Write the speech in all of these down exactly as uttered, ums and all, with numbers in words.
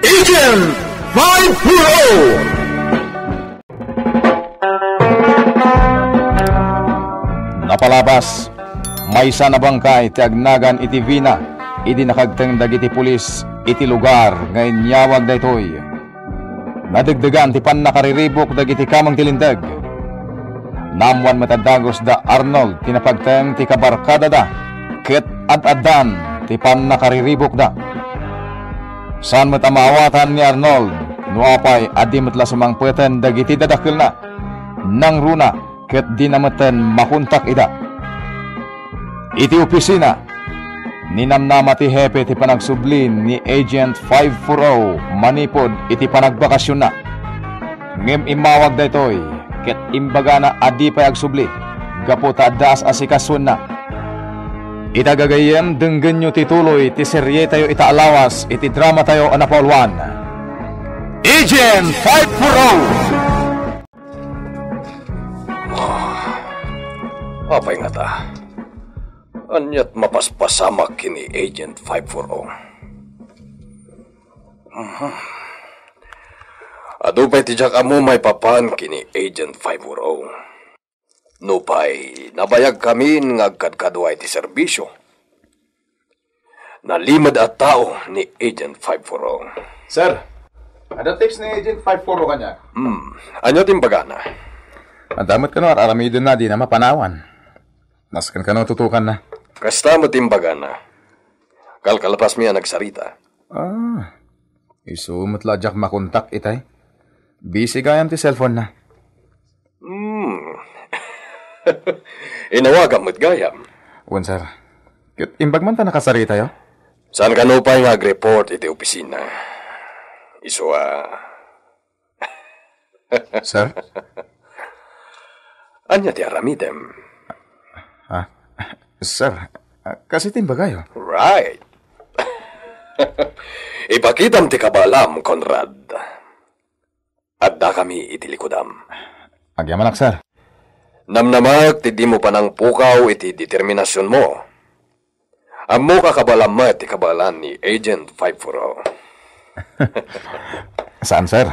Agent five four oh. Napalabas, maysa a bangkay ti agnagan iti Vina idi nakagteng dagiti pulis iti lugar nga inyawag daytoy. Nadegdegan ti pannakariribuk dagiti kameng ti Linteg. Naammuan met a dagus da Arnold ti napagteng ti kabarkadada ket ad-addan ti pannakariribukda. Saan met a maawatan ni Arnold no apay a di met la sumangpeten dagiti dadakkelna. Nangruna ket dina metten makontak ida. Iti opisina, ninamnama ti hepe ti panagsubli ni Agent five four oh manipud iti panagbakasionna. Ngem immawag daytoy ket imbagana a di pay agsubli gapu ta adda as-asikasoenna. Ita gagayyem, denggenyo ti tuloy ti serietayo ita a lawas iti dramatayo a napauluan, Agent five four oh. Ah, apay ngata? Aniat mapaspasamak ken ni Agent five four oh? Mhm. Adu pay ti diak ammo maipapan ken ni Agent five four oh. Nupay nabayagkamin nga agkadkadua iti serbisio, nalimed a tao ni Agent five four oh. Sir, adda text ni Agent five four oh kaniak. Hmm, ania ti imbagana? Adda met kano ar-aramidenna a dina mapanawan. Nasken kano tutukanna. Kasta met ti imbagana. Kalkalpasmi a nagsarita. Ah, isu met la diak makontak itay. Busy gayam ti cellphone-na. Hmm. Inawagam met gayam. Wen, sir. Ket imbag man ta nakasaritayo? Saan kano pay nga agreport iti opisina? Isu a Sir? Ania ti aramidem? Ah, sir, ah, kas iti imbagayo. Right. Ipakitam ti kabaalam, Conrad. Addakami iti likudam. Agyamanak, sir. Namnamak ti dimo panangpukaw iti determinasionmo. Ammok a kabaalam met ti kabaalan ni Agent five four oh. Saan, sir?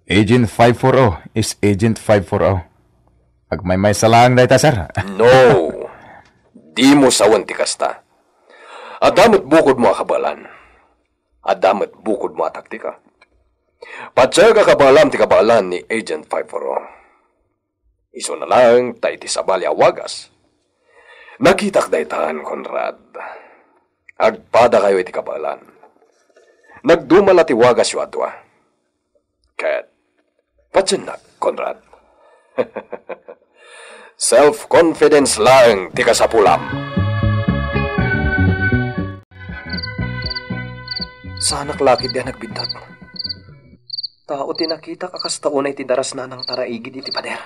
Agent five four oh is Agent five four oh. Agmaymaysa laeng dayta, sir. No. Dimo sawen ti kasta. Adda met bukodmo a kabaalan. Adda met bukodmo a taktika. Patiek a kabaalam ti kabaalan ni Agent five four oh. Isuna laeng ta iti sabali a wagas. Nakitak daytan, Conrad. Agpadakayo iti kabaalan. Nagduma la ti wagasyo a dua. Ket, patiennak, Conrad. Self-confidence laeng ti kasapulam. Saanak la ketdi a nagbiddut. Tao ti nakitak a kasta unay ti darasna a nangtaraigid iti pader.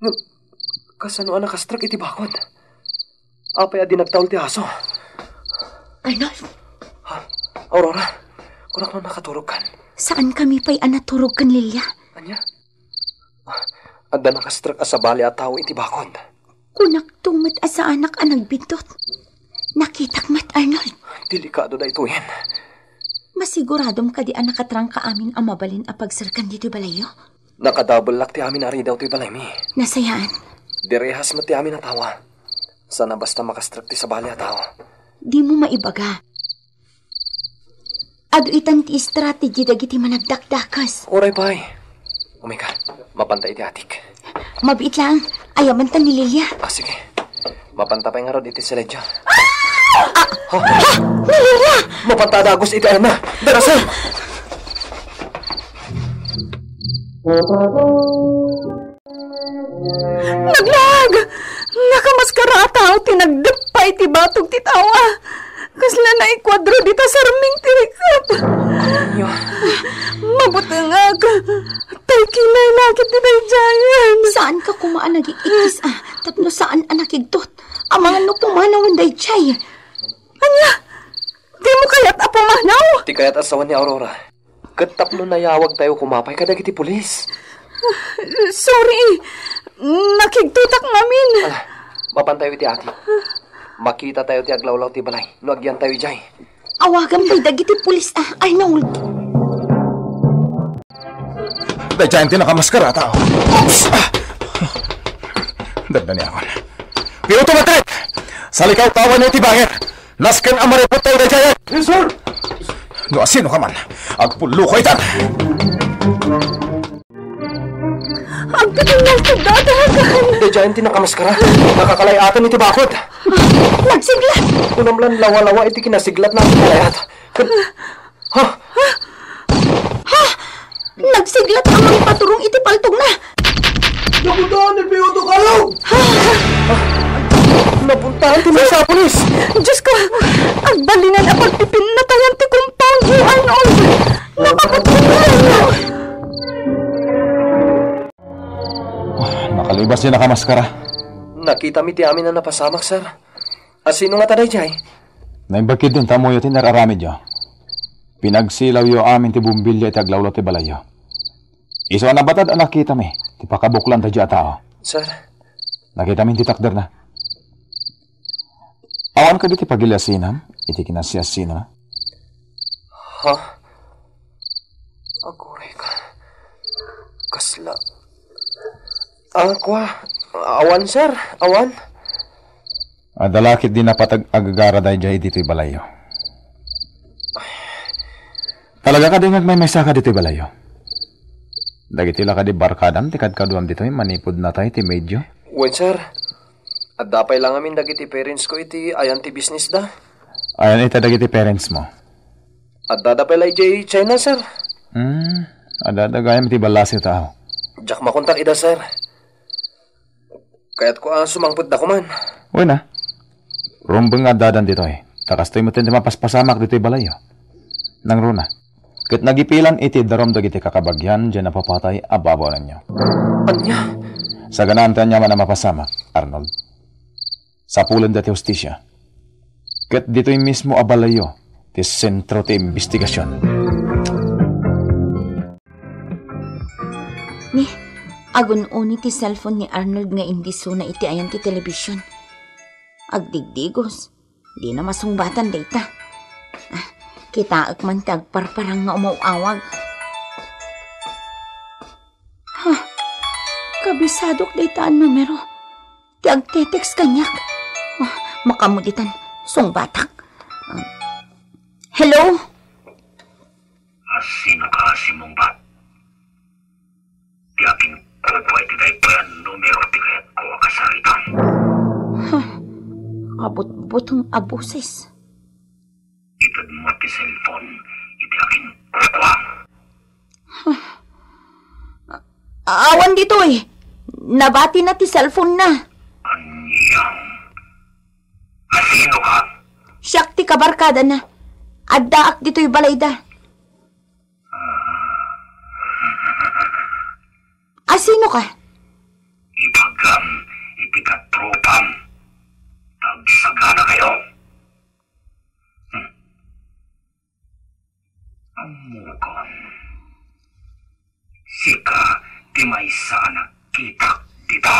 Ngem, kasano a nakastrek iti bakod? Apay a di nagtaul ti aso? Arnold! Ha? Aurora, kunak no nakaturogkan. Saankami pay a naturog ken Lilia. Ania? Ah, adda nakastrek a sabali a tao iti bakod. Kunakto met a saanak a nagbiddut. Nakitak met, Arnold. Delikado daytoyen. Masiguradom kadi a nakatrangka amin a mabalin a pagserkan ditoy balayyo? Nakadabellak ti amin a ridaw toy balaymi. Nasayaan. Direhas met ti amin a tawa. Saan a basta makastrek ti sabali a tao. Dimo maibaga. Adu itan ti strategy dagiti managdakdakes. Uray pay. Umay ka, mapanta iti atik. Mabiit laeng, ayabantan ni Lilia. Ah, sige. Mapanta pay ngarud iti siledyo. Ah! Ha? Ha? Ni Lilia! Mapanta a dagus iti ayanna. Dara, sir! Naglag! Nakamaskara a tao ti nagdeppa iti batog ti tawa. Kasla naikuadro dita sarming ti rikep. Ania? Mabutengak. Tay kinay nakit ti daydiayen. Saanka koma a nagik-ikis a tapno saan a nakigtot? Amangan no pumanawen daydiay. Ania? Dimo kayat a pumanaw? Ti kayat a sawen ni Aurora. Ket tapno nayawagtayo koma pay kadagiti pulis. Sorry. Nakigtotak ngamin. Ah, mapantayo iti atik. Makitatayo ti aglawlaw ti balay no agyantayo idiay. Awagam pay dagiti pulis a, Arnold. Daydiay ti nakamaskara a tao. Oops! Ah! Dandaniakon. Piuto, Patrick! Salikawkawayo iti banger. Nasken a mariput tayo daydiay. Yes, sir! No asino ka man, agpulloka itan. Agpipinalto dadagan. Daydiay ti nakamaskara. Nakakalay-atan iti bakod. Nagsiglat. Kunam lan lawa-lawa iti kinasiglat na iti kalayat. Ket, ha? Ha? Nagsiglat a mangipaturong iti paltogna. Napuntahan ni Piuto kayo! Napuntahan ti maysa a pulis! Diyos ko! Agbalinen a pagpipinnatayan ti compound, Arnold! Napapatay! Ah, nakalibas diay nakamaskara. Nakitami ti amin a napasamak, sir. Asino ngata daydiay? Naimbag ketdin ta ammoyo ti inar-aramidyo. Pinagsilawyo amin ti bombilya iti aglawlaw ti balayyo. Isu a nabatad a nakitami ti pakabuklan daydiay a tao. Sir? Nakitami ti takderna. Awan kadi ti pagiliasinam iti kinasiasinana? Ha? Aguray ka. Kasla. Ah, kua. Awan, sir. Awan. Adda la ketdi napatag-agagara daydiay ditoy balayyo. Talaga kadi nga agmaymaysaka ditoy balayyo? Dagiti la kadi barkadam ti kadkaduam ditoy manipud natay ti medio? Wen, sir. Adda pay la ngamin dagiti parents ko iti ayan ti business da. Ayan ita dagiti parents mo? Addada pay la idiay China, sir. Hmm, addada gayam iti ballasiw ta aw. Diak makontak ida, sir. Kayatko a sumangpetda koman. Wen a. Rumbeng nga addadan ditoy. Ta kastoy met ti mapaspasamak ditoy balayyo. Nangruna. Ket nagipilan iti darum dagiti kakabagian diay napapatay a babaonanyo. Ania? Saganaan ti aniaman a mapasamak, Arnold. Sapulenda ti hustisia. Ket ditoy mismo a balayyo ti sentro ti imbestigasion. Ni, agun-uni ti cellphone ni Arnold nga indisuna iti ayan ti telebision. Agdigdigos. Dina masungbatan dayta. Ah, kitaek man ti agparparang nga umaw-awag. Ha? Kabisadok dayta a numero. Ti agte-text kaniak. Ah, makamuditan. Sungbatak. Ah, hello? Asino ka, Simungbat? Ti akin kukua iti daytoy a numero ti kayatko a kasaritam. Ha? Kabutbuteng a boses. Ited mo ti cellphone iti akin kukua. Awan ditoy. Nabati na ti cellphone na. Aniang? Asino ka? Siak ti kabarkada na. Addaak ditoy balayda. Asino ka? Ibagam iti katropam. Agsagana kayo. Hmm. Ammokon. Sika ti maysa a nagkitak dita.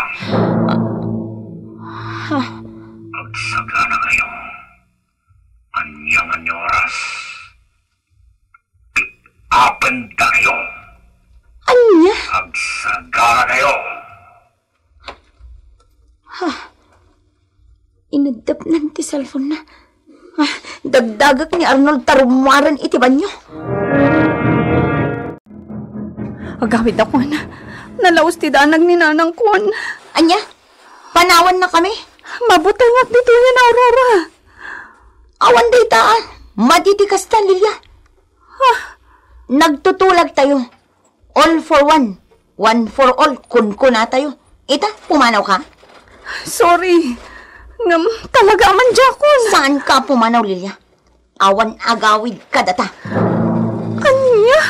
Ha? Agsagana kayo. Ania nga oras? Pick-upen dakayo. Ania? Agsagana kayo. Ha? Inaddepnan ti cellphone na. Ah, dagdagek ni Arnold ta rummuaren iti banio. Agawid a kuan. Nalaus ti danag ni nanang kuan. Ania? Panawan na kami? Mabutengak ditoyen, Aurora. Awan dayta, ah. Madi ti kasta, Lilia. Ah. Nagtutulag tayo. All for one, one for all, kunkuna tayo. Ita, pumanaw ka? Sorry. Ngem, talaga a mandiakon. Saan ka pumanaw, Lilia? Awan agawid kadata. Ania?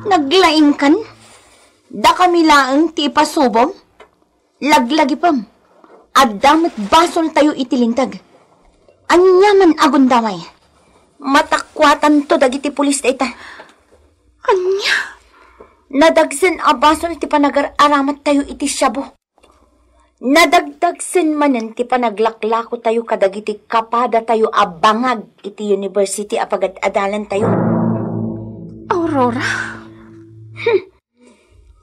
Naglaingkan? Dakami laeng ti ipasubom? Laglagipem. Adda met basoltayo iti linteg. Ania man a gundaway? Matakuatanto dagiti pulis dayta. Ania? Nadagsen a basol ti panagar-aramattayo iti shabu. Nadagdagsen manen ti panaglaklakotayo kadagiti kapadatayo a bangag iti university a pagad-adalantayo. Aurora? Hmm.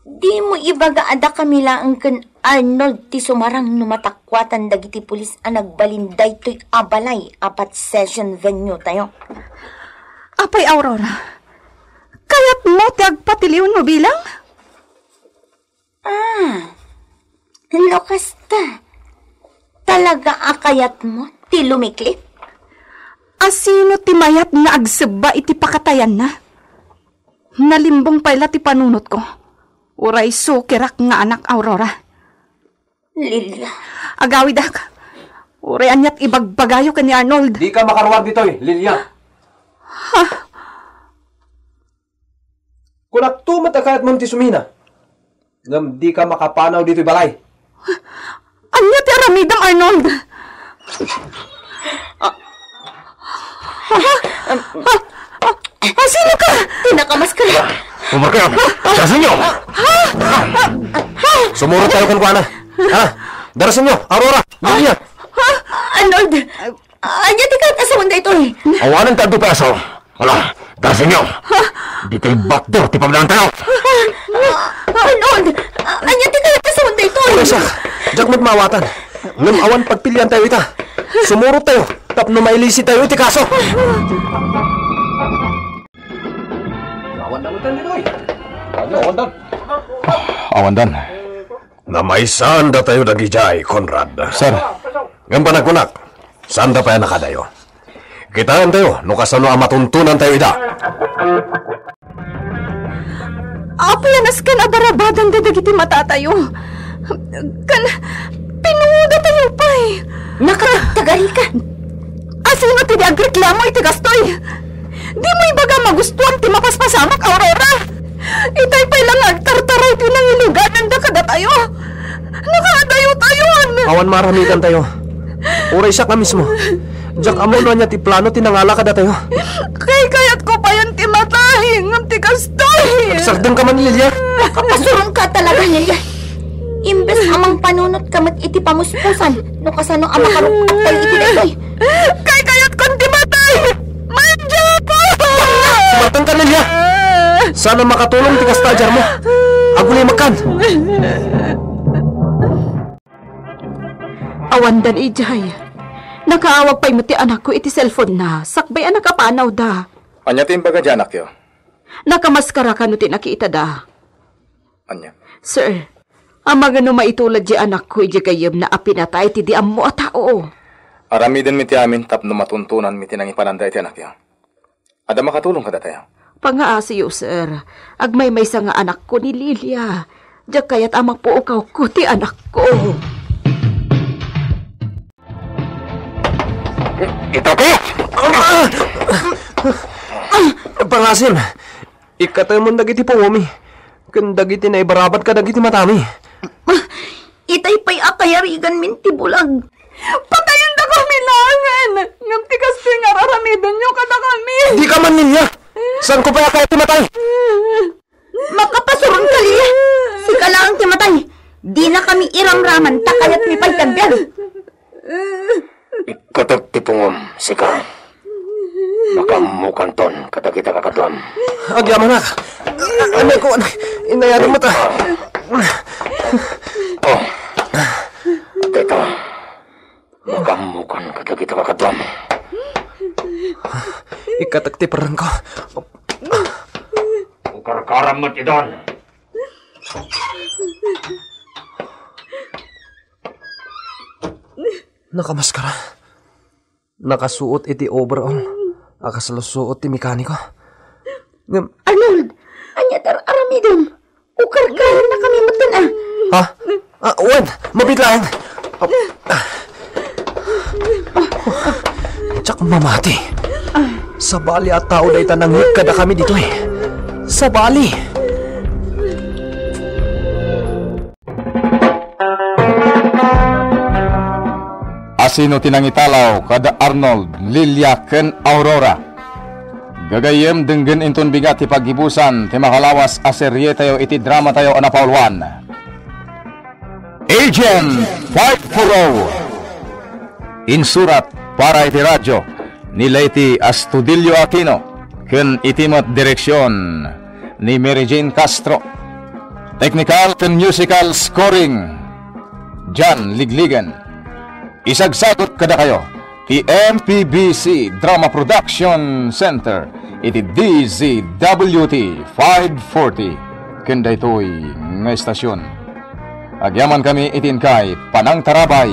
Dimo ibaga a dakami laeng ken Arnold ti sumarang no matakuatan dagiti pulis a nagbalin daytoy a balay a possession venue tayo. Apay, Aurora, kayatmo ti agpatiliw no bilang? Ah, no kasta, talaga a kayatmo ti lumiklip? Asino ti mayat nga agsebba iti pakatayanna? Nalimbong pay la ti panunotko. Uray sukirak nga anak, Aurora. Lilia. Agawidak. Uray aniat ibagbagayo ken ni Arnold. Dika makaruar ditoy, Lilia. Ha? Kunakto met a kayatmon ti sumina. Ngem dika makapanaw ditoy balay. Ania ti aramidem, Arnold? Ah, ah, ah, ah, sino ka? Ti nakamaskara. Umarkayon! Darasenyo! Sumurot tayo kenkuana. Ha? Darasenyo, Aurora! Lilia! Arnold! Ania ti kayat a sawen daytoy? Awanen ti adu pay a sao. Ala, darasenyo! Ditoy bakto ti pagdaan tayo! Arnold! Ania ti kayat a sawen daytoy? Uray siak, diak met maawatan. Ngem awan pagpilian tayo ita. Sumurot tayo tapno mailisi tayo iti kaso. Awan na utan ditoy. Awan dan. Namaysan datayo dagidiay, Conrad. Sir. Ngem panagkunak, saanda pay a nakadayo. Kitaentayo no kasano a matuntonantayo ida. Apay a nasken a barabadanda dagiti matatayo. Ken pinuodatayo pay. Nakatagtagari ka. Asino ti di agreklamo iti kastoy? Dimo ibaga magustuam ti mapaspasamak, Aurora? Itay pay la nga agtartaray ti nangilugananda kadatayo. Nakaadayo tayon. Awan maaramidantayo. Uray siak a mismo. Diak ammo no ania ti plano ti nangala kadatayo. Kaykayatko payen ti matay, ngem ti kastoy. Agsardengka man, Lilia. Makapasurongka talaga, Lilia. Imbes a mangpanunotka met iti pamuspusan, no kasano a makaruktok tayo iti daytoy. Kaykayatkon ti matay! Madiak! Sumartengka, Lilia! Saan a makatulong ti kasta a diarmo. Agulimekkan! Awandan idiay. Nakaawag pay met ti anakko iti cellphone-na, sakbay a nakapanawda. Ania ti imbaga ti anakyo? Nakamaskara kano ti nakitada. Ania? Sir, amangan no maitulad ti anakko idiay gayyemna a pinatay ti di ammo a tao. Aramidenmi ti amin tapno matuntonanmi ti nangipananda iti anakyo. Adda makatulong kadatayo? Pangaasiyo, sir. Agmaymaysa nga anakko ni Lilia. Diak kayat a mapuokawko ti anakko. Ito ko! Pangasim, ikkatemon dagiti pungomi, ken dagiti naibarabat kadagiti matami. Itay pay a kayariganmin ti bulag. Patayendakami laengen, ngem ti kastoy nga ar-aramidenyo kadakami. Dika man, Lilia! Saanko pay a kayat ti matay? Makapasuron ka, Lilia! Sika laeng ti matay! Dinakami iramraman ta kayatmi pay ti agbiag. Ikkatek ti pungom, sika. Makaammokanton kadagiti kakaduam. Agyamanak. Anay ko, anay. Inayado mo ta. Oh. Dayta. Makaammokan kadagiti kakaduam. Ikkatek ti perrengko. Ukarkaram met idan. Nakamaskara. Nakasuot iti overall a kasla suot ti mekaniko. Ngem Arnold, ania ti ar-aramidem? Ukarkarannakami metten, a. Ha? Ah, wen, mabiit laeng. Ah. Diak mamati. Sabali a tao dayta nangngeg kadakami ditoy. Sabali. Asino ti nangitalaw kada Arnold, Lilia, ken Aurora? Gagayyem, denggen inton bigat ti paggibusan ti makalawas a serietayo iti dramatayo a napauluan. Region five four oh. Insurat para iti radyo ni Leyte Astudillo Aquino ken iti met direksion ni Mary Jane Castro. Technical ken musical scoring, John Ligligan. Isagsagut kadakayo ti M P B C Drama Production Center iti D Z W T five forty ken daytoy nga estasion. Agyamankami iti inkay panangtarabay.